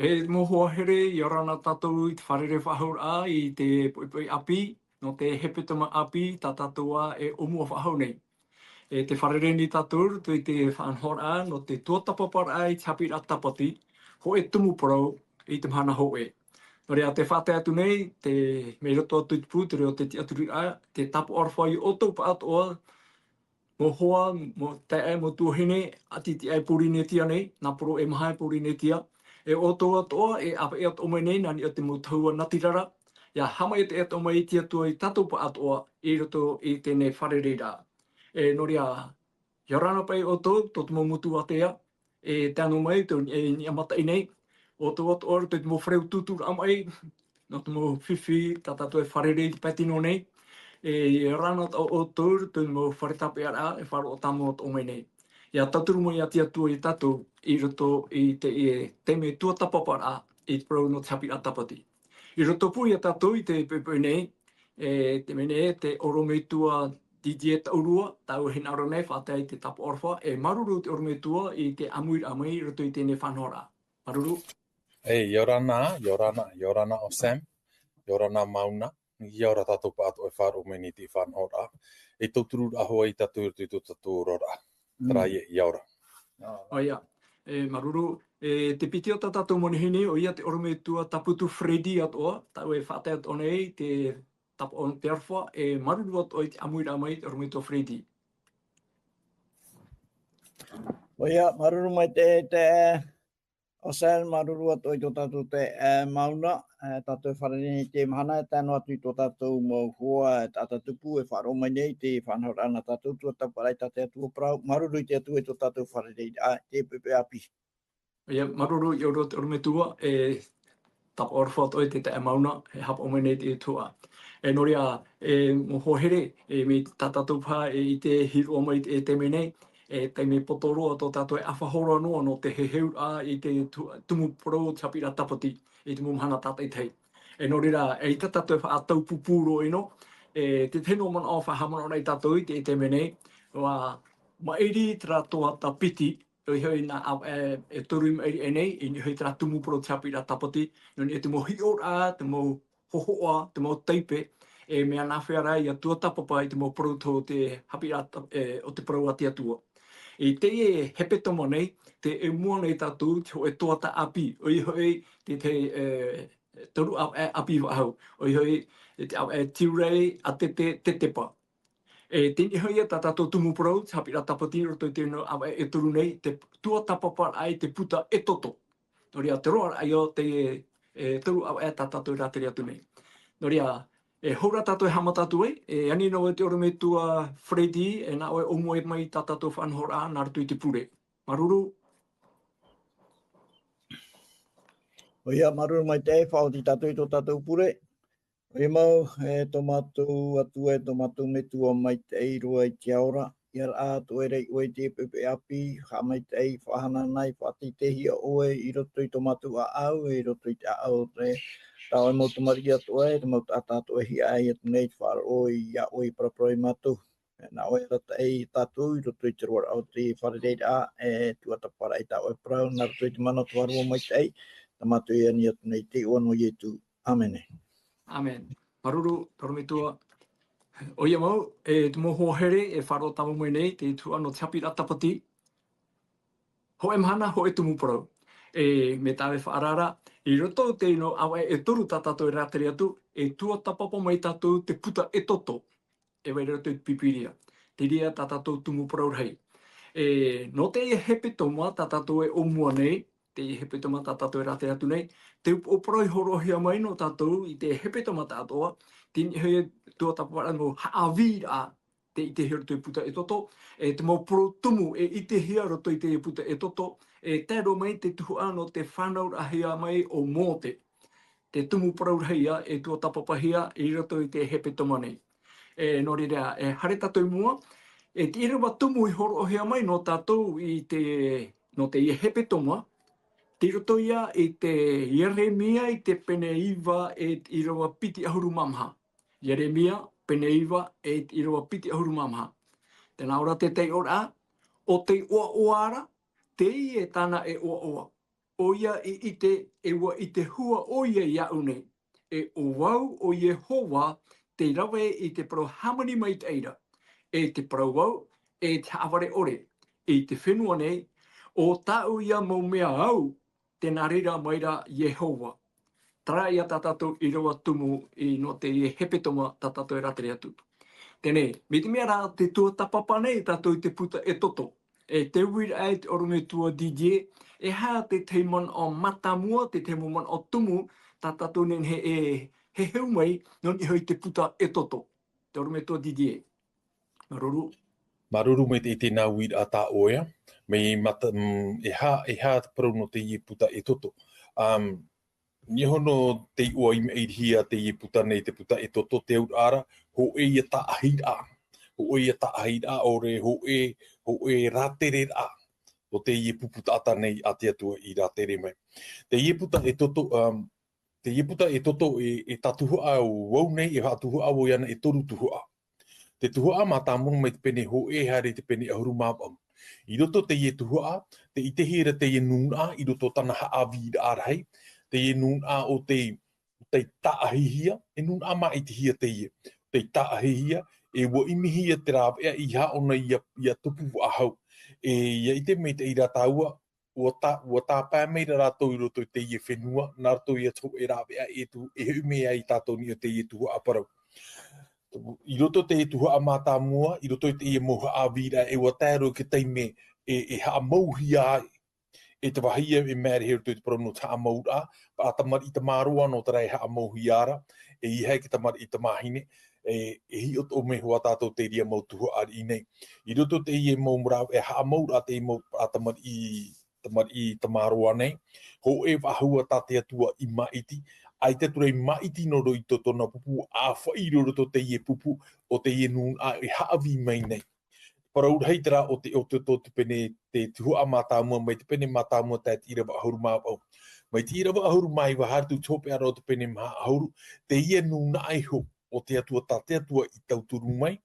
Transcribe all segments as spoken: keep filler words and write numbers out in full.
E mau hoa here, ʻia ora na tātou i te fārerei faʻahou ra i te poʻipoʻi ʻāpī, nō te hepetoma ʻāpī tā tātou ā e ʻōmua faʻahou nei. E tē fārerei nei tātou i te faʻanahoraʻa nō te tuatāpaparaʻa i te haʻapiʻiraʻa tāpati, hōʻē tumu parau i te mahana hōʻē. Nō reira, tē faʻatae atu nei, te, mai roto atu i te pū, te reo o te tiʻaturiraʻa, te tāpaʻo aroha ia ʻoutou pāʻatoʻa, mau hoa, mau taeaʻe, mau tuahine, ʻātītīʻae Pōrīnetia nei, nā poro e maha e Pōrīnetia. E ʻoutou atoʻa, e ʻāvaʻe atoʻa mai nei, nā niʻa i te mau tahua natirara, ʻia haʻamaitaʻi atoʻa mai te Atua ia tātou pāʻatoʻa, i roto i teie fārereiraʻa. E nō reira, ʻia ora na paʻi ʻoutou, tō te mau motu ātea, e tae noa mai, tō, e, niʻa mataʻi nei, ʻoutou atoʻa i roto i te mau fare tūtūraʻa maʻi, nō te mau fifi, tā tātou e fārerei i te pae tino nei, e, ʻia ora na atoʻa ʻoutou i roto i te mau fare tāpeʻaraʻa, e faʻaroʻo tāmau atoʻa mai nei. ʻIa tauturu mai ia te Atua ia tātou, i roto i te, i te mea tuatāpaparaʻa, i te parau nō te haʻapiʻiraʻa tāpati. I roto pū ia tātou i te poʻipoʻi nei, e, te mea nei, te orometua Didier Taurua, tāua e hinaʻaro nei, faʻatae i te tāpaʻo aroha, e māuruuru te orometua i te ʻāmuiraʻa mai i roto i teie faʻanahoraʻa. Māuruuru. E, ʻia ora na, ʻia ora na, ʻia ora na ʻo Sam, ʻia ora na Mauna, ʻia ora tātou pāʻatoʻa e faʻaroʻo mai nei i te faʻanahoraʻa. E tauturu ra hoʻi tātou i roto i tō tātou oraraʻa. Terā ïa, ʻia ora. ʻOia, e, māuruuru, e, te piti o tā tātou manihini, ʻoia te orometua Taputu Freddy atoʻa, tāua e faʻatae atoʻa nei, te tāpaʻo aroha, e māuruuru atoʻa i te ʻāmuiraʻa mai, te orometua Freddy. ʻOia, māuruuru maitaʻi, e, ʻo Sam, māuruuru atoʻa i tō tātou te, e, Mauna, e, tātou e fārerei nei i teie mahana, e tae noa atu i tō tātou mau hoa, e taʻata tupu, e faʻaroʻo mai nei i te faʻanahoraʻa nā tātou tuatāpaparaʻa i tā te Atua parau, māuruuru i te Atua i tō tātou fārereiraʻa, i te poʻipoʻi ʻāpī. ʻOia, māuruuru, ʻia ora na te orometua, e tāpaʻo aroha atoʻa i te taeaʻe Mauna, e haʻapaʻo mai nei i te tuhaʻa. E nō reira, e, mau hoa here, e, mai tā tātou paha, e, i te hīroʻa mai i te, e, taime nei, e, taime poto roa tō tātou e ʻāfa hora noa nō te heheuraʻa i te tu-, tumu parau o te haʻapiʻiraʻa tāpati, i te mau mahana tātaʻitahi. E nō reira, e, eʻita tātou e faʻataupupū roa ʻino, e, te tahi noa manaʻo faʻahaʻamanaʻo nei tātou i te, i te taime nei, ʻua maʻiri terā tuhaʻa piti, ʻoia hoʻi nā ʻāvaʻe e toru i maʻiri aʻe nei, i niʻa hoʻi terā tumu parau o te haʻapiʻiraʻa tāpati, nō niʻa i te mau hiʻoraʻa, te mau hōhoʻa, te mau taipe, e mea nāfea rā ʻia tuatāpapa i te mau parau o te haʻapiʻiraʻa tā-, e, o te parau a te Atua. I teie hepetoma nei, tē ʻōmua nei tātou te hōʻē tuatāpaparaʻa, ʻoia hoʻi te, te, e, toru ʻāvaʻe ʻāpī faʻahou, ʻoia hoʻi te ʻāvaʻe Tiurai, ʻĀtete, Tetepa. E teie hoʻi ia tā tātou tumu parau, te haʻapiʻiraʻa tāpati i roto i teie ʻāvaʻe e toru nei, te tuatāpaparaʻa i te puta ʻEtoto. Nō reira, te roaraʻa ïa o teie, e, toru ʻāvaʻe tā tātou e rātere atu nei. Nō reira, e hou rā tātou e haʻamata atu ai, e ani noa vau i te orometua Freddy, e nā ʻoe e ʻōmua mai i tā tātou faʻanahoraʻa, nā roto i te pure. Māuruuru. ʻOia, māuruuru maitaʻi, faʻaoti tātou i tō tātou pure. ʻOia mau, e tō mātou Atua, e tō mātou Metua maitaʻi roa i te ao ra, ʻia rahi atu ʻoe i te poʻipoʻi ʻāpī, haʻamaitaʻi, faʻahanahana, faʻateiteihia ʻoe i roto i tō mātou ʻāʻau, i roto i te ʻāʻau o te, tā ʻoe mau tamariʻi atoʻa, e te mau taʻata atoʻa e hiaʻai atu nei i te faʻaroʻo iā ʻoe i paraparau ia mātou. Nā ʻoe e arataʻi ia tātou i roto i te roaraʻa o te fārereiraʻa, e tuatāpaparaʻa i tā ʻoe parau, nā roto i te mana o te Vārua Maitaʻi, tā mātou e ani atu nei i te iʻoa nō Ietu. ʻĀmene. ʻĀmene. Māuruuru, te orometua. ʻOia mau, e te mau hoa here, e faʻaroʻo tāmau mai nei, te tuhaʻa nō te haʻapiʻiraʻa tāpati. Hōʻē mahana, hōʻē tumu parau. E, mai tā ʻoe e faʻaara ra, i roto i teie ʻāvaʻe e toru tā tātou e rātere atu, e tuatāpapa mai tātou te puta ʻEtoto. E vai ra i te Pīpīria. Terā ïa tā tātou tumu parau rahi. E, nō teie hepetoma tā tātou e ʻōmua nei, teie hepetoma tā tātou e rātere atu nei, te upoʻo parau i hōroʻahia mai nō tātou i te hepetoma tāʻatoʻa, teie hoʻi e tuatāpaparaʻa nō haʻavīraʻa, tē ʻitehia i roto i te puta ʻEtoto, e te mau parau tumu e ʻitehia i roto i te puta ʻEtoto, e tae roa mai te tuhaʻa nō te fānauraʻahia mai o Mōte. Te tumu parau rahi ïa e tuatāpapahia i roto i te hepetoma nei. E, nō reira, e haere tātou i mua, e te ʻīrava tumu i hōroʻahia mai nō tātou i te, nō teie hepetoma, tei roto ïa i te Ieremia i te pene iva e te ʻīrava piti ʻahuru mā maha. Ieremia, pene iva e te ʻīrava piti ʻahuru mā maha. Tē nā ʻō ra te taiʻoraʻa, ʻo tei ʻoaʻoa ra, teie tāna e ʻoaʻoa. ʻoia i ʻite, e ʻua ʻite hua ʻoia iāʻu nei. E ʻo vau, ʻo Iehova, tei rave i te parau hāmani maitaʻi ra, e te parau au, e te haʻavare ʻore, i te fenua nei, ʻo tāʻu ia mau mea au, tē nā reira mai ra Iehova. Terā ia tā tātou ʻīrava tumu i nō te hepetoma tā tātou e rātere atu. Teie, mai te mea rā, tē tuatāpapa nei tātou i te puta Exodo. E te uiraʻa e te ʻorometua Didier, e aha te tahi manaʻo mātāmua, te tahi mau manaʻo tumu, tā tātou e nehenehe e heheu mai, nō niʻa hoʻi i te puta Exodo. Te ʻorometua Didier. Māuruuru. Māuruuru maitaʻi i teie uiraʻa tā ʻoe, mai mata-, mm, e aha, e aha te parau nō teie puta Exodo. Um, Nō te iʻoa i maʻirihia teie puta nei, te puta Exodo, te auraʻa ra, hōʻē ia tāʻahiraʻa. Hōʻē ia tāʻahiraʻa, ʻaore hōʻē, hōʻē rātereraʻa o teie pupu taʻata nei a te Atua i rātere mai. Teie puta Exodo, um, teie puta Exodo e, e tā tuhaʻa vau nei, e faʻatuhaʻa vau iāna e toru tuhaʻa. Te tuhaʻa mātāmua mai te pene hōʻē haere i te pene ʻahuru mā vaʻu. I roto teie tuhaʻa, tē ʻitehia ra teie nūnaʻa, i roto tāna haʻavīraʻa rahi, teie nūnaʻa ʻo tei, tei tāʻahihia, e nūnaʻa māʻitihia teie, tei tāʻahihia, e ʻua ʻimihia te rāveʻa i haʻo na ia, ia tupu faʻahou. E ia ʻite maitaʻi ra tāua, ʻua tā-, ʻua tāpae mai ra rātou i roto i teie fenua, nā roto ia te hōʻē rāveʻa e tū, e hoʻi mai ai tātou i niʻa i teie tuhaʻa parau. I roto i teie tuhaʻa mātāmua, i roto i teie mau haʻavīraʻa, e ʻua tae roa i te taime e, e haʻamauhia ai. E te vāhi ia e maere i roto i te parau nō te haʻamauraʻa, parau tamariʻi tamaroa nō terā e haʻamauhia ra, e ʻeiaha e te tamariʻi tamāhine, e, e hiʻo atoʻa mai hoʻi tātou i terā mau tuhaʻa ariʻi nei. I roto i teie mau rāveʻa, e haʻamauraʻa teie mau parau tamariʻi tamariʻi tamaroa nei, hōʻē faʻahou tā te Atua i māʻiti, ʻaita atu ra i māʻiti noa roa i tō tōna pupu, ʻa faʻaʻī roa i roto teie pupu, ʻo teie nūnaʻa e haʻavī mai nei. Parau rahi terā o te, o te, tō te pene, te tuhaʻa mātāmua, mai te pene mātāmua tae te ʻīrava ʻahuru mā vaʻu. Mai te ʻīrava ʻahuru mā iva haere atu i te hopeʻa ra o te pene maha ʻahuru, teie nūnaʻa iho, ʻo te Atua, tā te Atua i tauturu mai,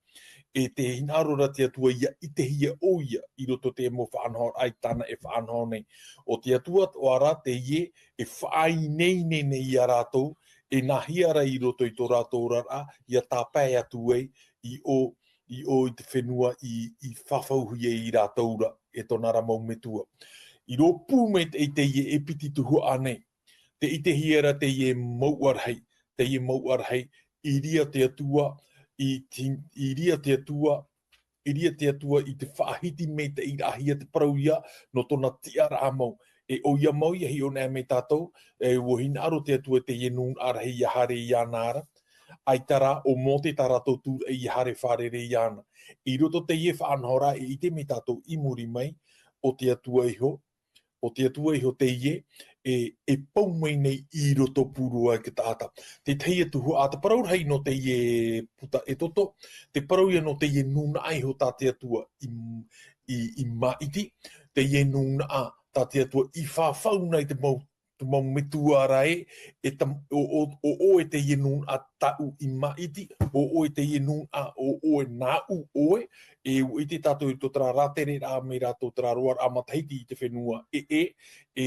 e tē hinaʻaro ra te Atua ia ʻitehia ʻoia i roto i te mau faʻanahoraʻa i tāna e faʻanaho nei. ʻO te Atua atoʻa ra teie e faʻaineine nei ia rātou, e nāhea ra i roto i tō rātou oraraʻa, ia tāpae atu ai, i ʻō, i ʻō i te fenua i, i fafauhia ia rātou ra, e tōna ra mau metua. I rōpū mai te, i teie e piti tuhaʻa nei, tē ʻitehia ra teie mouʻa rahi, teie mouʻa rahi, i reira te Atua, i ti-, i reira te Atua, i reira te Atua i te faʻahiti maitaʻiraʻahia te parau ia, nō tōna tiʻaraʻa mau. E ʻoia mau ia hiʻo anaʻe mai tātou, e ʻua hinaʻaro te Atua teie nūnaʻa rahi ia haere iāna ra. ʻAita rā, ʻo Mōte tā rātou tūraʻi ia haere fārerei iāna. I roto teie faʻanahoraʻa e ʻite mai tātou i muri mai, ʻo te Atua iho, ʻo te Atua iho teie, e, e pau mai nei i roto pū roa i te taʻata. Te tahi atu hoʻi, te parau rahi nō teie puta Exodo, te parau ia nō teie nūnaʻa iho tā te Atua i, i, i māʻiti, teie nūnaʻa tā te Atua i fafau nei te mau, te mau metua ra ē, e tam-, ʻo, ʻo, ʻo, ʻo ʻoe teie nūnaʻa tāʻu i māʻiti, ʻo, ʻo ʻoe teie nūnaʻa, ʻo, ʻo ʻoe nāʻu ʻoe, e ʻua ʻite tātou i tō terā rātereraʻa mai rātou terā roaraʻa matahiti i te fenua ʻē, ʻē, e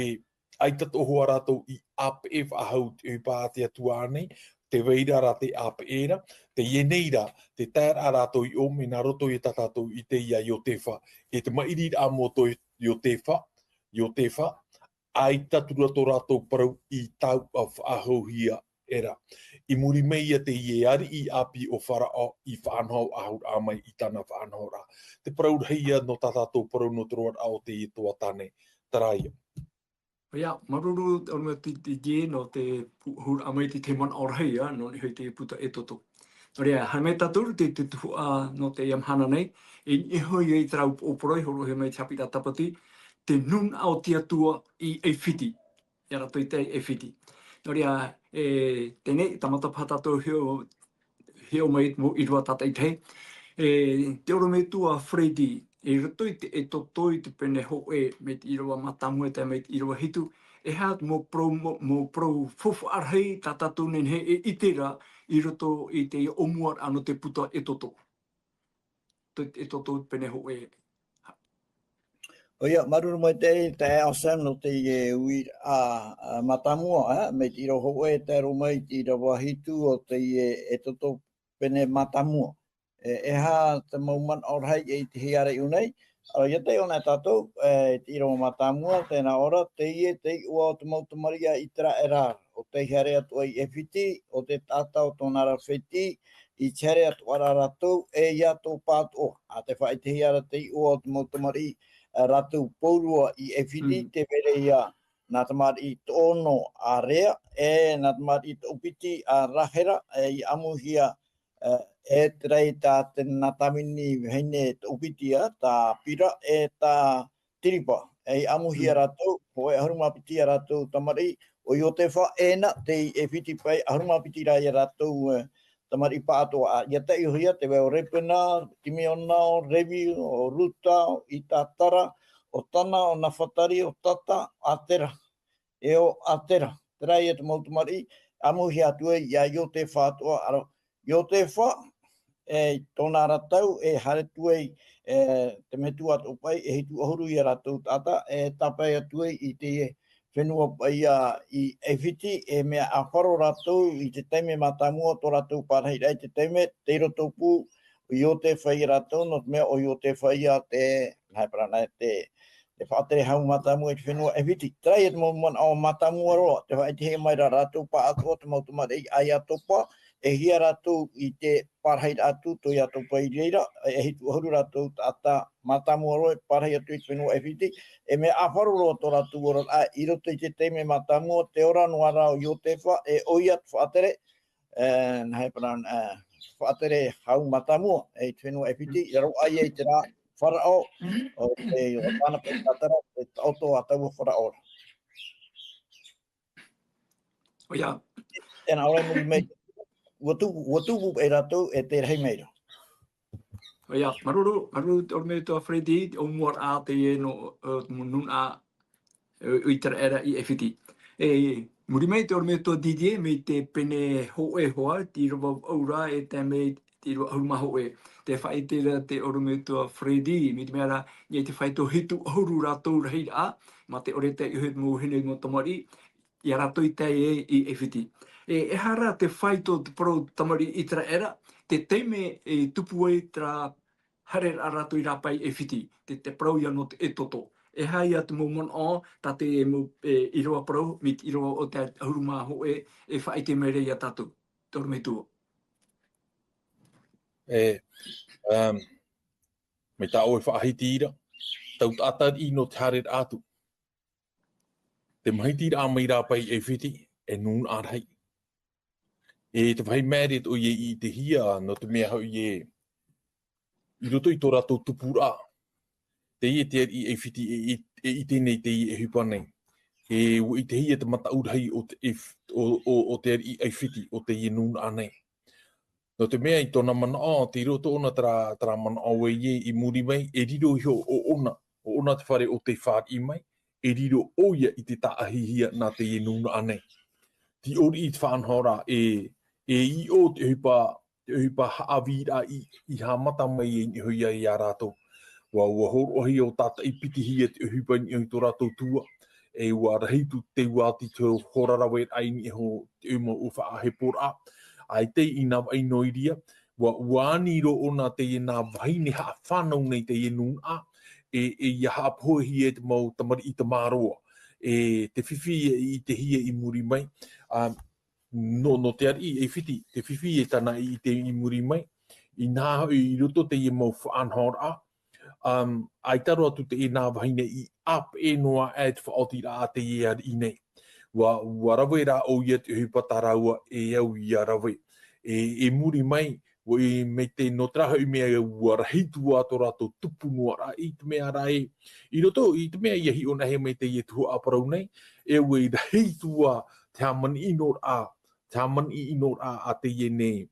ʻaita atoʻa hoʻi rātou i ʻāpeʻe faʻahou i te ʻohipa a te Atua ānei, tē vai ra rā te ʻāpeʻe ra, teie nei rā, te taeraʻa rātou i ʻō mai nā roto ia tā tātou i ʻite ia Iotefa, e te maʻiriraʻa mau tō Iotefa, Iotefa, ʻaita atu ra tō rātou parau i tauʻa faʻahouhia ra. I muri mai ia teie ariʻi ʻāpī ʻo Faraʻo i faʻanaho ʻahuraʻa mai i tāna faʻanahoraʻa. Te parau rahi ia nō tā tātou parau nō te roaraʻa o teie tuhaʻa nei, terā ia. ʻOia, māuruuru, ʻorometua Didier, nō te pu-, huraʻa mai i te manaʻo rahi, ā, nō niʻa i te puta Exodo. Nō reira, haere mai tātou te, te tuhaʻa nō teie mahana nei, i niʻa hoʻi i terā upoʻo parau i hōroʻahia mai i te haʻapiʻiraʻa tāpati, te nūnaʻa o te Atua i ʻAifiti. Ia rātou i te ʻAifiti. Nō reira, e, teie, tāmata paha tātou hiʻo, hiʻo mai i te mau ʻīrava tātaʻitahi. E, te ʻorometua Freddy, i roto i te Exodo i te pene hōʻē, mai te ʻīrava mātāmua e tae mai te ʻīrava hitu, e aha te mau parau, mau, mau parau faufaʻa rahi tā tātou e nehenehe e ʻite ra i roto i te ʻōmuaraʻa nō te puta Exodo. Te, Exodo pene hōʻē. ʻOia, māuruuru maitaʻi, taeaʻe Sam, nō teie uiraʻa, ā, mātāmua, ā, mai te ʻīrava hōʻē, tae roa mai i te ʻīrava hitu o teie ʻEtoto pene mātāmua. E, e aha te mau manaʻo rahi e ʻitehia ra i ʻō nei? Ā, ʻia taiʻo na tātou, e, i te ʻīrava mātāmua, tē nā ʻō ra, teie te iʻoa o te mau tamariʻi a ʻĪteraʻera, ʻo tei haere atu ai i ʻAifiti, ʻo te taʻata o tōna ra fētiʻi, i te haere atu ra rātou, e ʻia Iotefa atoʻa. Ā, tē faʻaʻitehia ra te iʻoa o te mau tamariʻi, ā, rātou pauroa i ʻAifiti, Mm. tē vai ra ia nā tamariʻi toʻono a Rea, e nā tamariʻi toʻopiti a Rahera, e ʻia ʻamuhia, e, e terā ia tā te, nā tāvini vahine toʻopiti ā, tā Pira, e tā Tiripa. E ʻia ʻamuhia Mm. rātou, hōʻē ʻahuru mā piti ia rātou tamariʻi, ʻo Iotefa, e nā, tei ʻAifiti paʻi, ʻahuru mā piti rā ia rātou, e, tamariʻi pāʻatoʻa. Ā, ʻia taiʻohia te vai o Repena, Timeona, ʻo Revi, ʻo Ruta, ʻo Itatara, ʻo Tana, ʻo Nafatari, ʻo Tata, Atera. E ʻo Atera. Terā ia te mau tamariʻi, ʻamuhia atu ai ia Iotefa atoʻa, ā, Iotefa, e, tōna ra tau, e haere atu ai, e, te metua atoʻa paʻi, e hitu ʻahuru ia rātou taʻata, e tāpae atu ai i te fenua paʻi ā i ʻAifiti, e mea ʻāfaro rātou i te taime mātāmua o tō rātou pārahiraʻa i te taime, tei roto pū, ʻo Iotefa ia rātou, nō te mea ʻo Iotefa ia te, nā hea parau na, te, te faʻatere hau mātāmua i te fenua ʻAifiti. Terā ia te mau manaʻo mātāmua roa, tē faʻaʻitehia mai ra rātou pāʻatoʻa te mau tamariʻi a Iotefa, e hia rātou i te pārahiraʻa atu tō Iotefa i reira, e hitu ʻahuru rātou taʻata mātāmua roa e pārahi atu i te fenua ʻAifiti, e mea ʻāfaro roa tō rātou oraraʻa i roto i te taime mātāmua, tē ora noa ra ʻo Iotefa, e ʻoia te faʻatere, e, nā hea parau na, e, faʻatere hau mātāmua, e, i te fenua ʻAifiti, i raro aʻe i terā Faraō, ʻo te, ʻo tāna paʻi tātara, te taʻoto a taua Faraō ra. ʻOia. Tēnā, ʻaore muri mai, ʻua tupu, ʻua tupu e rātou, e tē rahi mai ra. ʻOia, māuruuru, māuruuru te ʻorometua Freddy, te ʻōmuaraʻa teie nō, e, te mau nūnaʻa, e, ʻĪteraʻera i ʻAifiti. E, muri mai te ʻorometua Didier, mai te pene hōʻē hoʻi, te ʻīrava vaʻu ra, e tae mai te ʻīrava ʻahuru mā hōʻē. Tē faʻaʻite ra te ʻorometua Freddy, mai te mea ra, i te faito hitu ʻahuru rātou rahiraʻa, mā te ʻore taiʻohia te mau vahine mau tamariʻi, ia rātou i tae ai i ʻAifiti. E, e aha ra te faito te parau tamariʻi ʻĪteraʻera, te taime e tupu ai terā haereraʻa rātou i rāpae i ʻAifiti, te, te parau ia nō te ʻEtoto. E aha ia te mau manaʻo, tā te mau, e, ʻīrava parau, mai te ʻīrava o te ʻahuru mā hōʻē, e faʻaʻite mai ra ia tātou, te ʻorometua. E, um, mai tā ʻoe faʻahiti ra, tau taʻata riʻi nō te haereraʻa atu. Te mahiti ra mai rāpae i ʻAifiti, e nūnaʻa rahi. E te vāhi maere atoʻa ʻoia i ʻitehia, nō te mea hoʻi e, i roto i tō rātou tupuraʻa, teie te ariʻi ʻAifiti e, e, e ʻite nei teie ʻohipa nei. E ʻua ʻitehia te mataʻu rahi o te ʻAif-, o, o, o te ariʻi ʻAifiti, o teie nūnaʻa nei. Nō te mea i tōna manaʻo, tei roto ʻōna terā, terā manaʻo ē, i muri mai, e riro iho ʻōna, ʻōna te fare ʻo tei fāriʻi mai, e riro ʻoia i te tāʻahihia nā teie nūnaʻa nei. Tīʻōriʻi te faʻanahoraʻa, e, e ʻiʻo te ʻohipa, te ʻohipa haʻavīraʻa i, i haʻamata mai i niʻa iho ia, ia rātou. ʻUa, ʻua hōroʻahia ʻo tātaʻi piti hia te ʻohipa i niʻa i tō rātou tua, e ʻua rahi atu te ʻua oti te hora rave i niʻa iho te ʻohipa ʻua faʻaheporaʻa. ʻAita i nā vaʻi noa i reira, ʻua, ʻua ani roa ʻōna teie nā vahine haʻafānau nei teie nūnaʻa, e, e ʻia haʻapohehia e te mau tamariʻi tamāroa. E te fifi e ʻitehia i muri mai, a, nō, nō te ariʻi ʻAifiti, te fifi e tāna i ʻite i muri mai, inaha hoʻi i roto teie mau faʻanahoraʻa, um, ʻaita roa atu teie nā vahine i ʻāpeʻe noa aʻe te faʻaotiraʻa a teie ariʻi nei. ʻUa, ʻua rave rā ʻoia te ʻohipa tā rāua e au ia rave. E, e muri mai, ʻua i, mai te, nō terā hoʻi mea ʻua rahi atu ā tō rātou tupu noa ra, i te mea ra ē, i roto, i te mea ʻia hiʻo nā hea mai teie tuhaʻa parau nei, e ʻua rahi atu ā te hāmani ʻino ra, te hāmani ʻino ra a teie nei,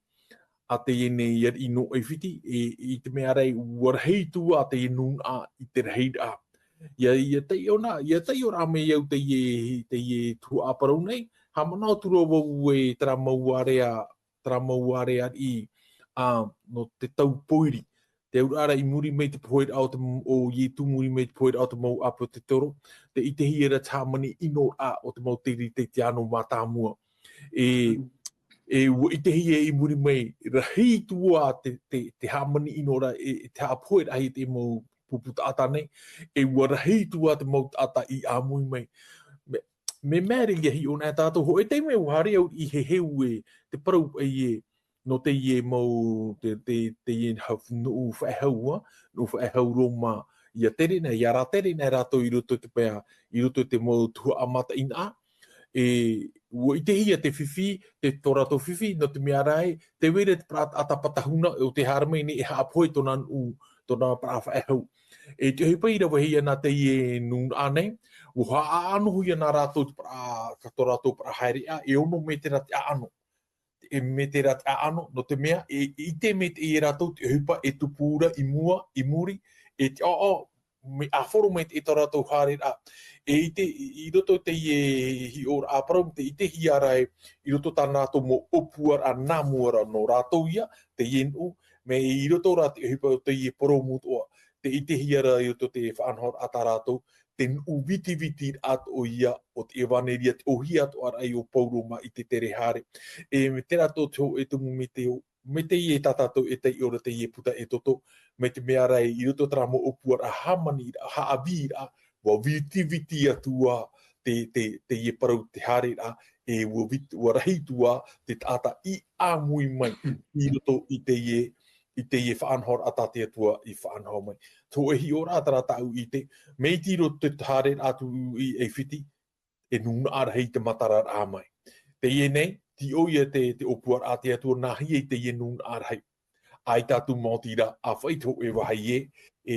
a teie nei ariʻi nō ʻAifiti, e, i te mea ra ē, ʻua rahi atu ā teie nūnaʻa i te rahiraʻa. ʻIa, ʻia taiʻo na, ʻia taiʻo ra mai au teie, teie tuhaʻa parau nei, haʻamanaʻo atu roa vau e terā mau area, terā mau area ariʻi, a, nō te tau pōiri. te auraʻa ra i muri mai te pohe ra o te, o Ietu, muri mai te pohe ra o te mau ʻāpōsetolo, tē ʻitehia ra te hāmani ʻino ra o te mau terā tei te ano mātāmua. E, e ʻua ʻitehia i muri mai, rahi atu ā te, te, te hāmani ʻino ra, e, e te haʻapohe ra i te mau pupu taʻata nei, e ʻua rahi atu ā te mau taʻata i ʻāmui mai. Mea, mea, mea rā ia hiʻo na tātou, hōʻē taime ʻua haere au i heheu e te parau paʻi e, nō teie mau, te, te, teie ha-, nuʻu faʻehau, ā, nuʻu faʻehau Roma, ia Terena, ia Rā Terena rātou i roto i te pae, i roto i te mau tuhaʻa mataʻeinaʻa. E, ʻua ʻitehia te fifi, te, tō rātou fifi, nō te mea ra ē, tē vai ra te parau taʻata patahuna, o tē haere mai nei e haʻapohe tōna nuʻu, tōna parau faʻehau. E te ʻohipa i ravehia nā teie nūnaʻa nei, ʻua haʻaʻanohia nā rātou te parau, tō rātou parau haereʻa, e ono mētera te ʻaʻano. E mētera te ʻaʻano, nō te mea, e, e ʻite maitaʻi e rātou te ʻohipa e tupu ra i mua, i muri, e te ʻaʻao, mea ʻāfaro maitaʻi tō rātou haereraʻa. E ʻite, i, i roto i teie hiʻoraʻa parau, tē ʻitehia ra ē, i roto tā rātou mau ʻōpuaraʻa nā mua ra nō rātou ia, teie nuʻu, mea i roto rā te ʻohipa o teie purōmu atoʻa, tē ʻitehia ra i roto te faʻanahoraʻa tā rātou, te nuʻu vitiviti atoʻa ia o te ʻevaneria, te ʻōhie atoʻa ra ia o Pauro mā i te tere haere. E, mea terā tō te hōʻē tumu mea tē, mea teie tā tātou e taiʻo ra teie puta Exodo, mai te mea ra ē, i roto terā mau ʻōpuaraʻa hāmani ra, haʻavī ra, ʻua vitiviti atu ā te, te, teie parau te haereraʻa, e ʻua vit-, ʻua rahi atu ā te taʻata i ʻāmui mai i roto i teie, i teie faʻanahoraʻa tā te Atua i faʻanaho mai. Tō e hiʻoraʻa terā tāʻu i ʻite, mai te roto te haereraʻa atu i ʻAifiti, e nūnaʻa rahi te matararaʻa mai. Teie nei, tē ʻite ʻoia te, te ʻōpuaraʻa a te Atua nā hea i teie nūnaʻa rahi. ʻAita atu maoti rā, ʻa faʻaʻite hōʻē vāhi ē, e,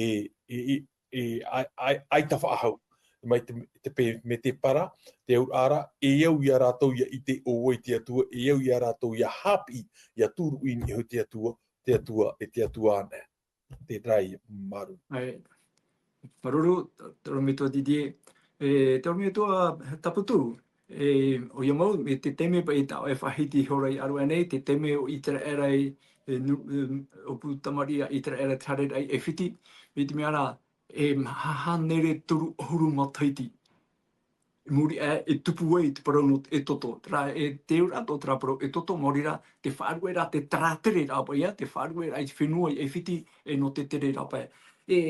e, e, e, ʻai-, ʻai-, ʻaita faʻahou. Mai te, te pe-, mai te parau, te auraʻa ra, e au ia rātou ia ʻite ʻo vai te Atua, e au ia rātou ia haʻapiʻi, ia turu i niʻa iho i te Atua, te Atua, e te Atua anaʻe. Te tahi, māuruuru. ʻAe. Māuruuru, te ʻorometua Didier. E, te ʻorometua Taputu. E, ʻoia mau, e te taime paʻi tā ʻoe e faʻahiti iho ra i ʻaruʻa nei, te taime o ʻĪteraʻera i, e, nu-, e, ʻōpū tamariʻi a ʻĪteraʻera te haereraʻa i ʻAifiti, mai te mea ra, e maha hānere toru ʻahuru matahiti. I muri aʻe, e tupu ai te parau nō Exodo. Terā, e te auraʻa tō terā parau Exodo, maori rā, te faʻarueraʻa, te tāratereraʻa paʻi ïa, te faʻarueraʻa i te fenua i ʻAifiti, e nō te tereraʻa paʻi. E,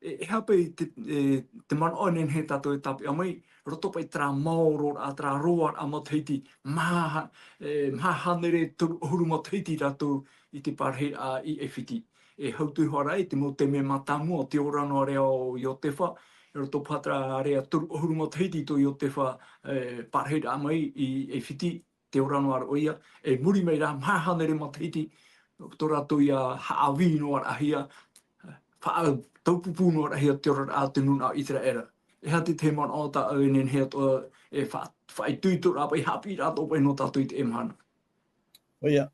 e, e aha paʻi te, e, te manaʻo e nehenehe tātou e tāpeʻa mai, roto paʻi terā maororaʻa, terā roaraʻa matahiti, maha, e, maha hānere toru ʻahuru matahiti rātou i te parahiraʻa i ʻAifiti. E hau atu iho ra i te mau taime mātāmua, te ora noa ra o Iotefa, i roto paʻi terā area toru ʻahuru matahiti tō Iotefa, e, parahiraʻa mai i ʻAifiti, te ora noa ra ʻoia, e muri mai rā, maha hānere matahiti, tō rātou ia haʻavī noa ra hia, faʻataupupū noa ra hia te oraraʻa o te nūnaʻa ʻĪteraʻera. E aha te tahi manaʻo tā ʻoe e nehenehe atoʻa, e fa-, faʻaitoitoraʻa paʻi, haʻapiʻiraʻa atoʻa paʻi nō tātou i teie mahana. ʻOia.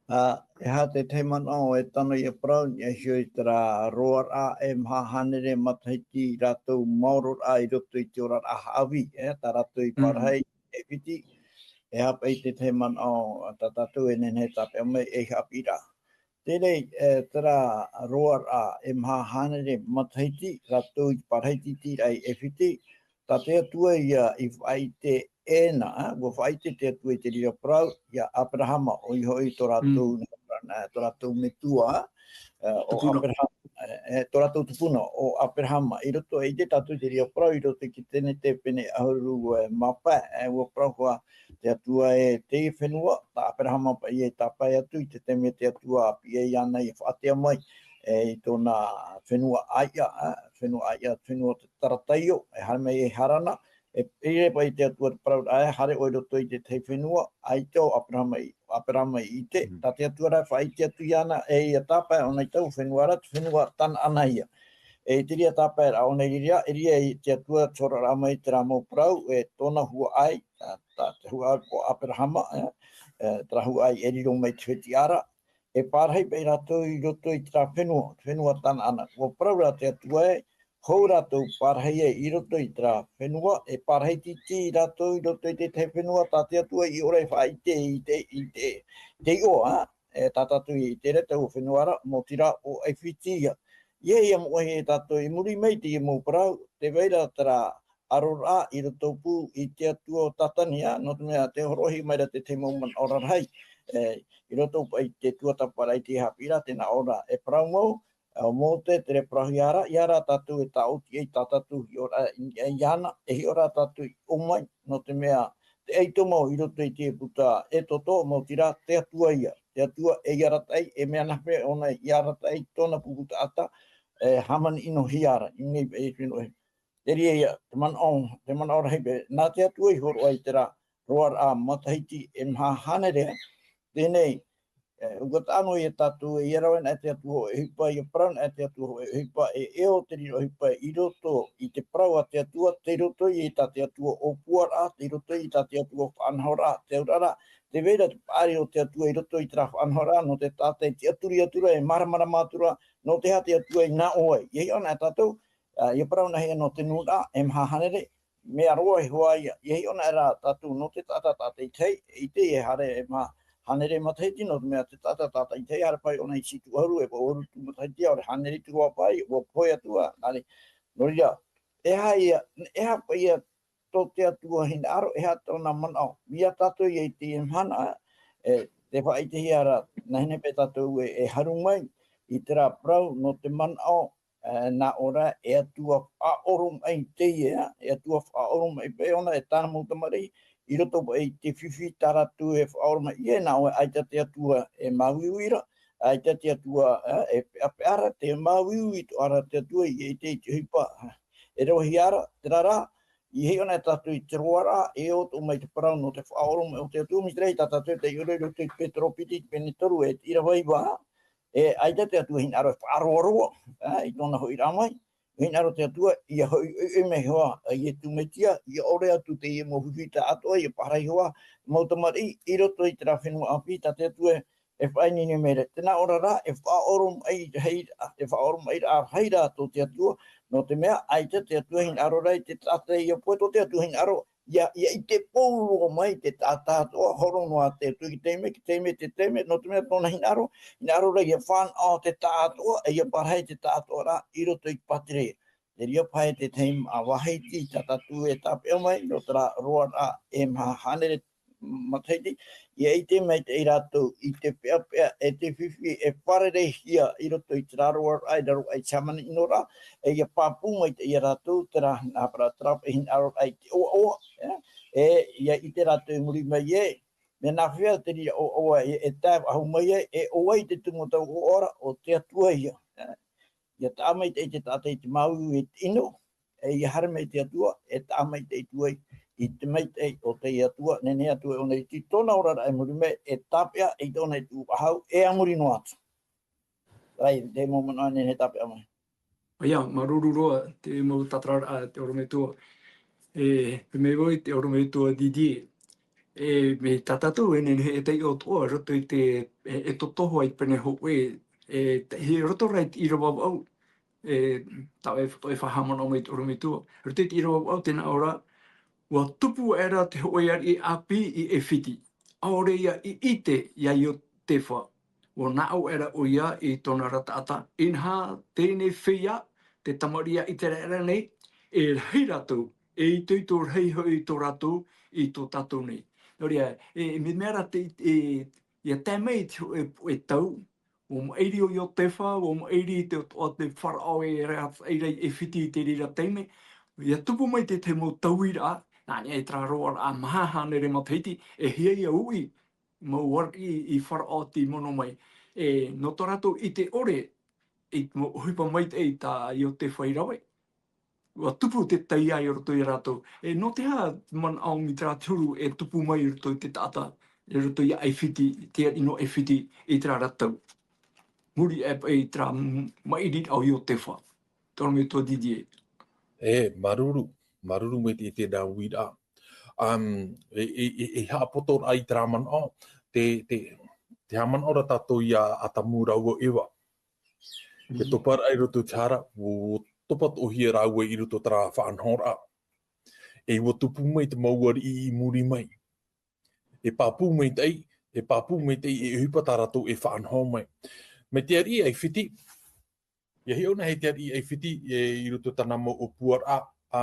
Ā, e aha te tahi manaʻo e tano ia parau, i niʻa iho i terā roaraʻa e maha hānere matahiti rātou maororaʻa i roto i te oraraʻa haʻavī, e, tā rātou i Mm. pārahi i ʻAifiti, e aha paʻi te tahi manaʻo tā tātou e nehenehe e tāpeʻa mai ei haʻapiʻiraʻa. Teie, e, terā roaraʻa e maha hānere matahiti, rātou i pārahi tītīraʻa i ʻAifiti, tā te Atua ia i faʻaʻite ʻē na, ā, ʻua faʻaʻite te Atua i te reira parau, ia Aperahama, ʻoia hoʻi tō rātou, Mm. nā, tō rātou metua, ā, ʻo Tupuna. Aperahama, e, e, tō rātou tupuna, ʻo Aperahama. I roto, e ʻite tātou i te reira parau, i roto i te Tenete pene ʻahuru, e, mā pae, e, ʻua parau hoʻi te Atua e teie fenua, tā Aperahama paʻi e tāpae atu i te taime te Atua piʻi ai iāna ia faʻatea mai, e, i tōna fenua ʻāiʻa, ā, fenua ʻāiʻa, fenua o te Tarataio, e haere mai e Harana, e piri paʻi te Atua te parau ra, e haere ʻoe i roto i te tahi fenua, ʻaita ʻo Aperahama i, Aperahama i ʻite, Mm. tā te Atua rā e faʻaʻite atu iāna, e ia tāpae, ʻōna i taua fenua ra, te fenua Tanaana ia. E i te reira tāpaeraʻa, ʻōna i reira, e reira i te Atua te hōroʻaraʻa mai terā mau parau, e tōna huaʻai, tā, tā te huaʻai o Aperahama, e, e, terā huaʻai e riro mai te fetiʻa ra, e pārahi paʻi rātou i roto i terā fenua, fenua Tanaana. ʻUa parau ra te Atua ē, hou rātou pārahi ai i roto i terā fenua, e pārahi tītī rātou i roto i te tahi fenua, tā te Atua i ʻore e faʻaʻite i te, i te, te iʻoa, ā, e tā tātou i te reta o fenua ra, mau tira o Aifiti ia. Ia ia mau e tātou i muri mai te ia mau parau, te vai ra tera aroraʻa i roto pū i te atua o Tatania, nō te mea te horoʻahia mai ra te tahi mau manaʻo rarahi, e, i roto paʻi te tuatāpaparaʻa i te haʻapiʻiraʻa, tē nā ʻō ra e parau mau, ʻo Mōte, te parauhia ra, ʻia rā tātou e tāʻoti ai tā tātou hiʻoraʻa i, i, iāna, e hiʻo rā tātou i ʻō mai, nō te mea, te ʻaito mau i roto i te puta Exodo, mau tira, te Atua ia, te Atua e arataʻi, e mea nā hea ʻōna i arataʻi tōna pupu taʻata, e hāmani ʻino hia ra, i nei, e, e, e, te reira ia, te manaʻo, te manaʻo rahi paʻi, nā te Atua i hōroʻa i terā roaraʻa matahiti e maha hānere, teie nei, e, ʻua taʻa noa ia tātou, e ʻia rave na te Atua hōʻē ʻohipa, ʻia parau na te Atua hōʻē ʻohipa, e, e ʻo te reira ʻohipa i roto i te parau a te Atua, tei roto ia i tā te Atua ʻōpuaraʻa, tei roto ia i tā te Atua faʻanahoraʻa, te auraʻa ra, tē vai ra te paʻari o te Atua i roto i terā faʻanahoraʻa, nō te taʻata e tiʻaturi atu ra, e māramarama atu ra, nō te aha te Atua i nā ʻō ai. ʻIa hiʻo na tātou, ā, ʻia parau na hea nō te nūnaʻa, e maha hānere, mea roa e hoa ia, ʻia hiʻo na rā tātou nō te taʻata tātaʻitahi, ʻite e haere e maha hānere matahiti, nō te mea te taʻata tātaʻitahi, haere paʻi ʻōna i situ ʻahuru, e vaʻu ʻahuru tū matahiti, ʻaore hānere atu ra paʻi, ʻua pohe atu ā, nā reira. Nō reira, e aha ia, e aha paʻi ia tō te Atua hinaʻaro, e aha tōna manaʻo, ia tātou ia i teie mahana, e, tē faʻaʻitehia ra, nā hea paʻi tātou e, e haru mai, i terā parau, nō te manaʻo, e, nā ʻō ra, e Atua faʻaoromaʻi teie, e Atua faʻaoromaʻi paʻi ʻōna, e tāna mau tamariʻi, i roto paʻi i te fifi tā rātou e faʻaoromaʻi, e nā ʻō, ʻaita te Atua e māuiui ra, ʻaita te Atua, e, e peʻapeʻa ra, tē māuiui atoʻa ra te Atua, i, i te, i te ʻohipa, e rave hia ra, terā rā, ʻia hiʻo na tātou i te roaraʻa, e ʻo atoʻa mai te parau nō te faʻaoromaʻi o te Atua, mai te reira tā tātou e taiʻo ra i roto i Petero piti, pene toru, e te ʻīrava iva, e, ʻaita te Atua hinaʻaro e faʻaroaroa, ā, i tōna hoʻiraʻa mai, hinaʻaro te Atua, ʻia hoʻi, ʻoiʻoi mai hoʻi, ā, Iesu Mesia, ʻia ʻore atu teie mau fifi taʻatoʻa, ʻia parahi hoʻi, mau tamariʻi, i roto i terā fenua ʻāpī, tā te Atua e faʻaineine mai ra. Tē nā ʻō ra, e faʻaoromaʻi, hei, e faʻaoromaʻiraʻa rahi ra tō te Atua, nō te mea, ʻaita te Atua hinaʻaro ra i te taʻata ʻia pohe, tō te Atua hinaʻaro, ʻia, ʻia ʻite pauroa mai te taʻata atoʻa, horo noa te Atua i te taime, i te taime, i te taime, nō te mea tōna hinaʻaro, hinaʻaro ra ʻia fānaʻo te taʻatoʻa, ʻe ʻia parahi te taʻatoʻa ra, i roto i te pātireia. Te reira paʻi te tahi mau vāhi iti tā tātou e tāpeʻa mai, nō terā roaraʻa e maha hānere matahiti, ʻia ʻite maitaʻi rātou i te peʻapeʻa, e te fifi, e fārereihia i roto i terā roaraʻa, i raro aʻe i te hāmani ʻino ra, e ʻia pāpū maitaʻi ia rātou, terā, nā parau, terā paʻi hinaʻaroraʻa i te ʻoaʻoa, e, e, ʻia ʻite rātou i muri mai ē, mea nā hea te reira ʻoaʻoa e, e tae faʻahou mai ai, e ʻo vai te tumu o taua ʻoaʻoa ra, ʻo te Atua ia, e, ʻia taʻa maitaʻi te taʻata i te māuiui e te ʻino, e ʻia haere mai te Atua, e taʻa maitaʻi atu ai, i te maitaʻi o te Atua, nehenehe atu ē ʻōna i tōna oraraʻa i muri mai, e tāpeʻa, i tōna i tuʻu faʻahou, e a muri noa atu. Ai, te mau manaʻo nehenehe tāpeʻa mai. ʻOia, māuruuru roa, te mau tātararaʻa, te ʻorometua. E, te mea vau, te ʻorometua Didier. E, mai tā tātou e nehenehe e taiʻo atoʻa, roto i te, e, Exodo hoʻi pene hōʻē, e, te, i roto ra i te ʻīrava vaʻu, e, tā ʻoe, e faʻahaʻamanaʻo mai te ʻorometua. Roto i te ʻīrava vaʻu tē nā ʻō ra, ʻua tupu aʻera te hōʻē ariʻi ʻāpī i ʻAifiti. ʻAore ia i ʻite ia Iotefa, ʻua nā ʻō aʻera ʻoia i tōna ra taʻata, inaha, teie nei feiā, te tamariʻi a ʻĪteraʻera nei, e rahi rātou, e itoito rahi hoʻi tō rātou i tō tātou nei. Nō reira, e, e mea, mea ra te, e, ʻia tae mai te hōʻē, e, e tau, ʻua maʻiri ʻo Iotefa, ʻua maʻiri te ʻoaʻoa te Faraō e rave ai ra i ʻAifiti i te reira taime, ʻia tupu mai te tahi mau tauiraʻa, nā niʻa i terā roaraʻa maha hānere matahiti, e hia ia uʻi, mau ariʻi i Faraō tei mono mai. E, nō tō rātou ʻite ʻore, i te mau ʻohipa maitaʻi tā Iotefa i rave, ʻua tupu te taiā i roto ia rātou. E, nō te aha te manaʻo mai terā te huru e tupu mai i roto i te taʻata, i roto ia ʻAifiti, te ariʻi nō ʻAifiti, i terā ra tau. Muri aʻe paʻi i terā m-, maʻiriraʻa o Iotefa. Te ʻorometua Didier. E, māuruuru, māuruuru maitaʻi i teie uiraʻa. Um, e, e, e, e haʻapotoraʻa i terā manaʻo, te, te, te haʻamanaʻo ra tātou ia Atamu rāua ʻo Eva. Te Mhm. toparaʻa i roto i te hara, ʻua topa atoʻahia rāua i roto i terā faʻanahoraʻa. E ʻua tupu mai te mau ariʻi i muri mai. E pāpū maitaʻi, e pāpū maitaʻi, e ʻohipa tā rātou e faʻanaho mai. Mai te ariʻi ʻAifiti, ʻia hiʻo na hei te ariʻi ʻAifiti, e, i roto i tāna mau ʻōpuaraʻa, ā,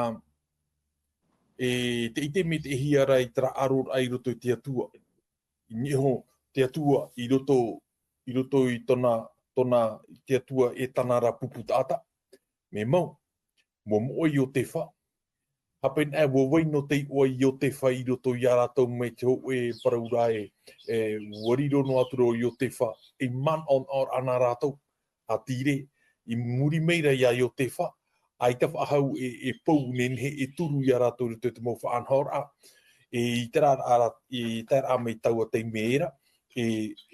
e te ʻite maitaʻihia ra i terā ʻaroraʻa i roto i te Atua. I niʻa iho te Atua i roto, i roto i tōna, tōna, te Atua e tāna ra pupu taʻata. Mea mau, ʻua moʻe Iotefa. Hāpaʻo anaʻe, ʻua vai noa te iʻoa a Iotefa i roto ia rātou mai te hōʻē parau ra e, e, ʻua riro noa atu ra ʻo Iotefa, ei manaʻonaʻoraʻa nā rātou, ā, tei reira, i muri mai ra ia Iotefa, ʻaita faʻahou e, e pou nehenehe e turu ia rātou i roto i te mau faʻanahoraʻa, e, i terā ra, i terā ra mai taua taime ra, e,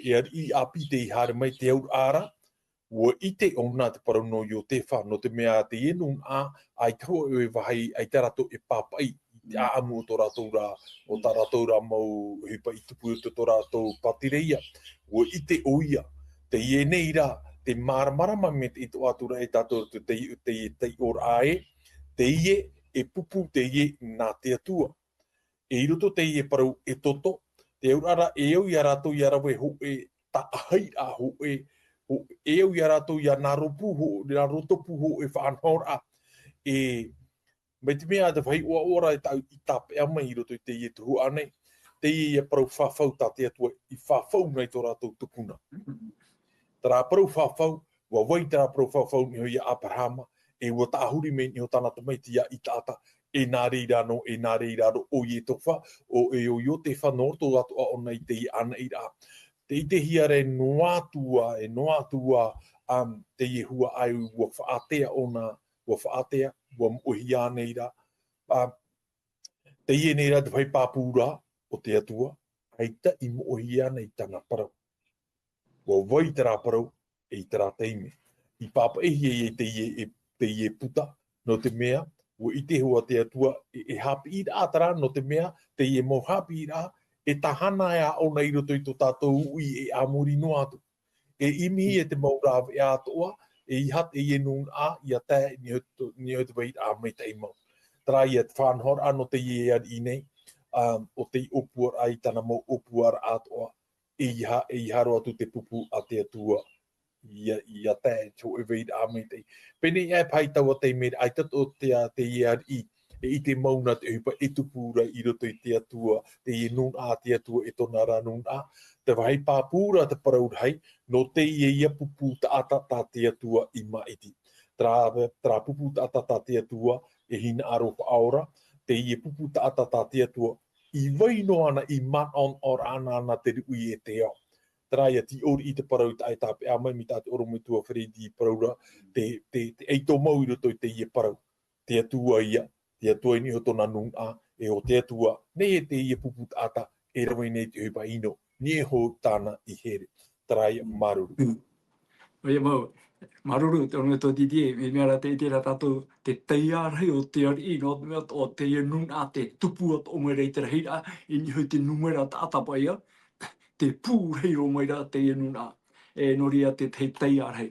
e ariʻi ʻāpī tei haere mai te auraʻa ra, ʻua ʻite ʻōna te parau nō Iotefa, nō te mea teie nūnaʻa, ʻaita hōʻē vāhi, ʻaita rātou e pāpaʻi i te ʻāʻamu o tō rātou ra, o tā rātou ra mau ʻohipa i tupu i roto i tō rātou pātireia. ʻUa ʻite ʻoia, teie nei rā, te māramarama maitaʻi atoʻa ra e tātou te, te, te, te taiʻoraʻa ē, teie e pupu, teie nā te Atua. E i roto teie parau Exodo, te auraʻa ra e au ia rātou ʻia rave hōʻē taʻahiraʻa, hōʻē, hō-, e au ia rātou ʻia nā rōpū hō-, nā rōpū hōʻē faʻanahoraʻa. E, mai te mea te vāhi ʻoaʻoa ra e tāʻu i tāpeʻa mai i roto i teie tuhaʻa nei, teie ia parau fafau tā te Atua i fafau nei tō rātou tupuna. Terā parau fafau, ʻua vai terā parau fafau i niʻa iho ia Aperahama, e ʻua tāhuri mai i niʻa iho tāna tamaiti ia Isaaka, e nā reira noa, e nā reira roa ʻo Iotefa, ʻo, e ʻo Iotefa nō roto atoʻa ʻōna i teie anaʻiraʻa. Tē ʻitehia ra noa atu ā, e noa atu ā, um, teie huaʻai ʻua faʻaātea ʻōna, ʻua faʻaātea, ʻua moʻehia nei rā. Um, teie nei rā te vāhi pāpū ra o te Atua, ʻaita i moʻehia nei tāna parau. ʻUa vai terā parau, e i terā taime. I pāpaʻihia ia teie, e, teie puta, nō te mea, ʻua ʻite hoʻi te Atua, e, e haʻapiʻiraʻa terā, nō te mea, teie mau haʻapiʻiraʻa, e tāhana ā ʻōna i roto i tō tātou uʻi e a muri noa atu. E ʻimihia te mau rāveʻa atoʻa, e ʻeiaha teie nūnaʻa, ʻia tae i niʻa iho, niʻa iho te vairaʻa maitaʻi mau. Terā ia te faʻanahoraʻa nō teie ariʻi nei, um, ʻo tei ʻōpuaraʻa i tāna mau ʻōpuaraʻa atoʻa, e ʻeiaha, e ʻeiaha roa atu te pupu a te Atua, ʻia, ʻia tae i te hōʻē vairaʻa maitaʻi. Pēneiaʻe paha i taua taime ra, ʻaita atoʻa te, teie ariʻi, e ʻite mau na te ʻohipa e tupu ra i roto i te Atua, teie nūnaʻa a te Atua e tōna ra nūnaʻa. Te vāhi pāpū ra te parau rahi, nō teie ia pupu taʻata tā te Atua i māʻiti. Terā, terā pupu taʻata tā te Atua e hinaʻaro faʻaora, teie pupu taʻata tā te Atua i vai noa anaʻe, i manaʻonaʻoraʻa anaʻe te ruʻi e te ao. Terā ia te ʻōriʻi te parau tā, e tāpeʻa mai mai tā te ʻorometua Freddy parau ra, te, te, te ʻaito mau i roto i teie parau. Te Atua ia, te Atua i niʻa iho tōna nūnaʻa, e ʻo te Atua, nei e teie pupu taʻata, e rave nei te ʻohipa ʻino, niʻa iho tāna i here. Terā ia, māuruuru. Mm. ʻOia mau, māuruuru, te ʻorometua Didier, e mea rā te ʻite ra tātou, te taiā rahi o te ariʻi, nō te mea atoʻa teie nūnaʻa te tupu atoʻa mai ra i te rahiraʻa, i niʻa iho i te nūmera taʻata paʻi ïa, te pū rahi roa mai ra teie nūnaʻa. E nō reira te, te taiā rahi.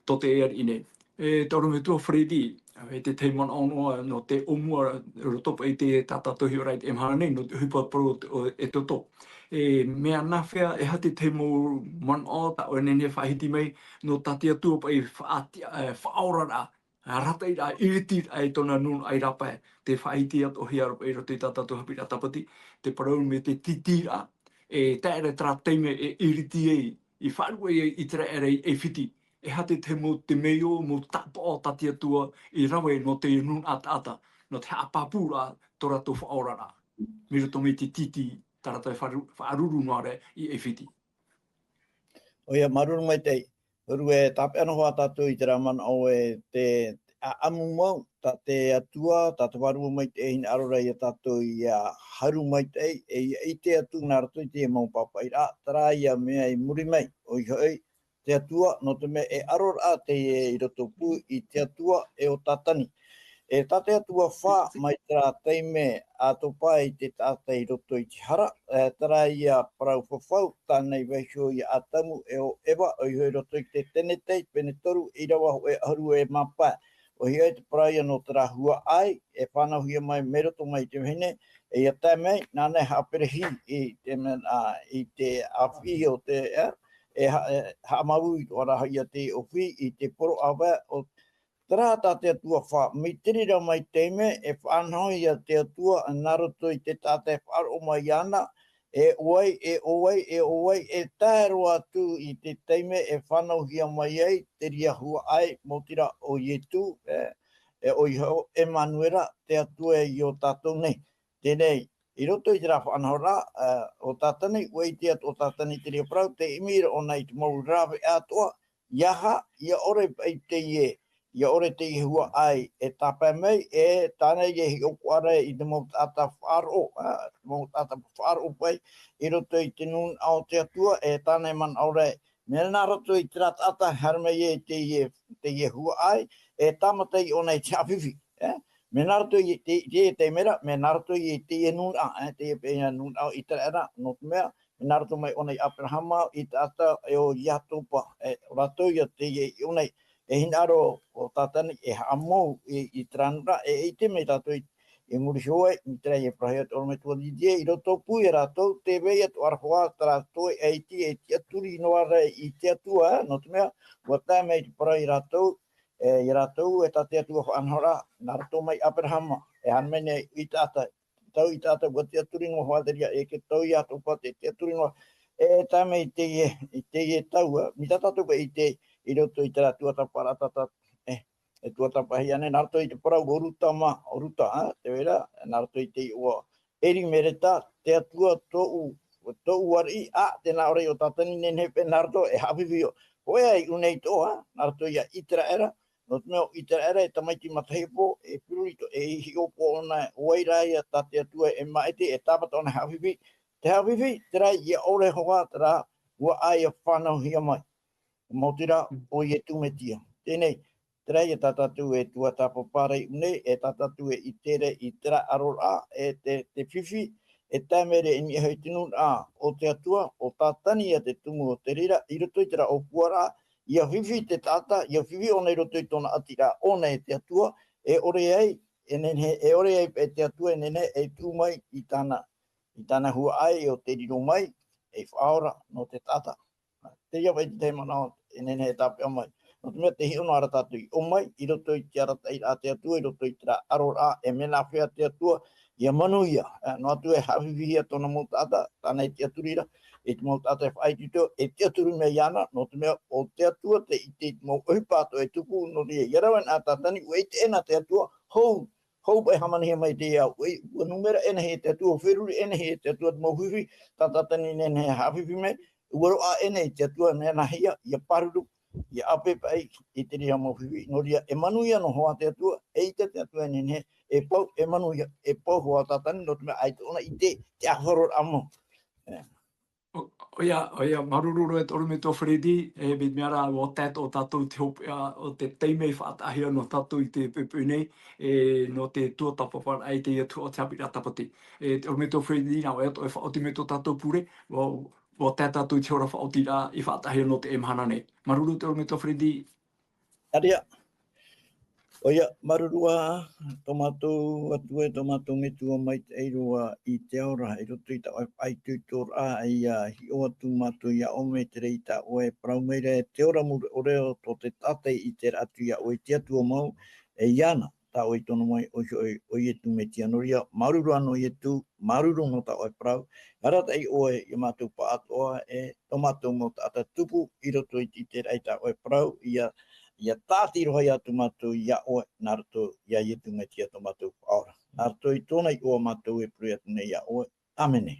Tō te ariʻi nei. E te ʻorometua Freddy, e te tahi manaʻo noa, nō te ʻōmua roto paʻi i tā tātou hiʻoraʻa i teie mahana nei, nō te ʻohipa parau o te, o Exodo. E mea nāfea, e aha te tahi mau manaʻo tā ʻoe e nehenehe e faʻahiti mai, nō tā te Atua paʻi faʻati-, e, faʻaoraraʻa, arataʻiraʻa, ʻiritiraʻa i tōna nūnaʻa i rāpae, tē faʻahiti atoʻahia ra paʻi i roto i tā tātou haʻapiʻiraʻa tāpati, te parau mai te tītīraʻa, e tae ra terā taime e ʻiriti ai, i faʻaruʻe ai ʻĪteraʻera i ʻAifiti, e aha te tahi mau temeio, mau tāpaʻo tā te Atua i rave nō te nūnaʻa taʻata, nō te haʻapāpūraʻa tō rātou faʻaoraraʻa. Mai roto mai te tītī, tā rātou e faʻaru-, faʻaruru noa ra i ʻAifiti. ʻOia, māuruuru maitaʻi. Hōʻē tāpeʻa noa hoʻi tātou i terā manaʻo e te ʻāʻamu mau, tā te Atua, tā te Vārua Maitaʻi e hinaʻaro ra ia tātou ʻia haru maitaʻi, e ʻia ʻite atu nā roto i teie mau pāpaʻiraʻa, terā ia mea i muri mai, ʻoia hoʻi, te Atua, nō te mea e ʻaroraʻa teie i roto pū i te Atua e ʻo Tātani. E tā te Atua fā mai terā taime ʻatopa i te taʻata i roto i te hara, e, terā ia parau fafau, tāna i vaiiho ia Atamu e ʻo Eva, ʻoia hoʻi i roto i te Tenete, pene toru, ʻīrava hōʻē ʻahuru e mā pae. ʻOia hoʻi te parau ia nō terā huaʻai, e fānauhia mai mai roto mai i te vahine, E ia tae mai, nāna e haʻaperehi i te mea, ā, i te ʻāfiʻi o te, ā, e ha-, e haʻamau i tō ʻoe ra ia te ʻōfiʻi i te poro ʻāvae o terā tā te Atua fā. Mai te reira mai taime, e faʻanaho ia te Atua, nā roto i te taʻata e faʻaroʻo mai iāna, e ʻo vai, e ʻo vai, e ʻo vai, e tae roa atu i te taime e fānauhia mai ai te reira huaʻai, maoti rā ʻo Ietu, e, e ʻo Iho-, ʻEmanuera, te Atua i ō tātou nei. Teie nei, i roto i terā faʻanahoraʻa, ā, ʻo Tātani, ʻua ʻite atu ʻo Tātani i te reira parau, tē ʻimi ra ʻōna i te mau rāveʻa atoʻa, ʻeiaha, ʻia ʻore paʻi teie, ʻia ʻore teie huaʻai e tāpae mai, e tāna e hiʻopoʻa ra i te mau taʻata faʻaroʻo, ā, te mau taʻata faʻaroʻo paʻi, i roto i te nūnaʻa o te Atua, e tāna e manaʻo ra, mea nā roto i terā taʻata e haere mai ai teie, teie huaʻai, e tāmata ʻōna i te haʻafifi, e? Mea nā roto i te, te, te mea ra, mea nā roto i teie nūnaʻa, e, teie paʻi nūnaʻa o ʻĪteraʻera, nō te mea, mea nā roto mai ʻōna i Aperahama, Isaaka, e ʻo Iakoba, e, ʻo rātou ia teie i ʻōna i, e hinaʻaro ʻo Tātani, e haʻamou i, i terā nūnaʻa, e, e ʻite mai tātou i, i muri iho ai, i terā ia parau ia te ʻorometua Didier, i roto pū ia rātou, tē vai atoʻa ra hoʻi terā toe ʻaiti, e tiʻaturi noa ra i te Atua, nō te mea, ʻua tae mai te parau ia rātou, e, ia rātou, e tā te Atua faʻanahoraʻa, nā roto mai Aperahama, e haere mai nei Isaaka, tau Isaaka, ʻua tiʻaturi noa hoʻi te reira, e ke tau Iakoba, tē tiʻaturi noa, e tae mai i teie, i teie tau, ā, mai tā tātou paʻi i te, i roto i terā tuatāpaparaʻa, tā tā, e, e tuatāpapahia nei, nā roto i te parau o Ruta mā, o Ruta, ā, tē vai ra, nā roto i te iʻoa Elimeleka, te Atua tōʻu, tōʻu ariʻi, ā, tē nā ʻō ra ʻo Tātani, nehenehe paʻi nā roto e haʻafifi ʻo, hōʻē ā i ʻō nei atoʻa, nā roto ia ʻĪteraʻera, nō te mea ʻo ʻĪteraʻera e tamaiti matahiapo, e pururito, e hiʻopoʻa ʻōna, ʻo vai rā ia tā te Atua e maʻiti, e tāmata ʻōna e haʻafifi, te haʻafifi, terā ʻia ʻore hoʻi terā huaʻai ʻia fānauhia mai. Maoti rā, Mm. ʻo Ietu Mesia. Teie nei, terā ia tā tātou e tuatāpapa ra i ʻō nei, e tā tātou e ʻite ra i terā ʻaroraʻa, e te, te fifi, e tae mai ra i niʻa i te nūnaʻa o te Atua, ʻo Tātani ia te tumu o te reira, i roto i terā ʻōpuaraʻa, ʻia fifi te taʻata, ʻia fifi ʻōna i roto i tōna ʻātiraʻa ʻōna e te Atua, e ʻore ai, e nehenehe, e ʻore ai e te Atua, e nehenehe, e tuʻu mai i tāna, i tāna huaʻai ʻo tē riro mai, ei Faʻaora nō te taʻata. Terā paʻi te tahi manaʻo e nehenehe e tāpeʻa mai. Nō te mea tē hiʻo noa ra tātou i ʻō mai, i roto i te arataʻiraʻa a te Atua, i roto i terā ʻaroraʻa, e mea nāfea te Atua, ʻia manuia, ā, noa atu e haʻafifihia tōna mau taʻata, tāna e tiʻaturi ra, e te mau taʻata e faʻaitoito, e tiʻaturi mai iāna, nō te mea ʻo te Atua tē ʻite i te mau ʻohipa atoʻa e tupu, nō reira, ʻia rave na Tātani, ʻua ʻite ʻena te Atua, hou, hou paʻi e hāmanihia mai te ao, ʻua, ʻua nūmera ʻena e te Atua, feruri ʻena e te Atua te mau fifi, tā Tātani e nehenehe e haʻafifi mai, ʻua roaʻa ʻena e te Atua, mea nāhea, ʻia pāruru, ʻia ʻape paʻi i te reira mau fifi, nō reira, e manuia noa hoʻi te Atua, e ʻite te Atua e nehenehe, e pau, e manuia, e pau hoʻi Tātani, nō te mea ʻaita ʻōna i ʻite, te ʻafaroraʻa mau. E. ʻO, ʻoia, ʻoia, māuruuru e te ʻorometua Freddy, e, mai te mea ra, ʻua tae atoʻa tātou i te hopeʻa o te taime i faʻataʻahia nō tātou i teie poʻipoʻi nei, e, nō te tuatāpaparaʻa i teie tuhaʻa o te haʻapiʻiraʻa Tāpati. E, te ʻorometua Freddy, nā ʻoe atoʻa e faʻaoti mai tō tātou pure, ʻua, ʻua tae tātou i te hora faʻaotiraʻa i faʻataʻahia nō teie mahana nei. Māuruuru te ʻorometua Freddy. ʻĀreʻa. ʻOia, māuruuru ā, tō mātou Atua, tō mātou Metua maitaʻi roa i te ao ra, i roto i tā ʻoe faʻaitoitoraʻa, ʻia hiʻo atu mātou iā ʻoe mai te reira tā ʻoe e parau mai ra, e te ora mure ʻore o tō te taʻata i ʻite ra atu iā ʻoe i te Atua mau, e iāna, tā ʻoe i tono mai, ʻoia hoʻi, ʻo Ietu Mesia. Nō reira, māuruuru ā nō Ietu, māuruuru nō tā ʻoe parau, arataʻi ʻoe iā mātou pāʻatoʻa, e tō mātou mau taʻata tupu, i roto i te ʻiteraʻa i tā ʻoe parau, ʻia, ʻia tāʻati roa atu mātou iā ʻoe, nā roto iā Ietu Mesia tō mātou Faʻaora. Nā roto i tōna iʻoa mātou e pure atu nei iā ʻoe. ʻĀmene.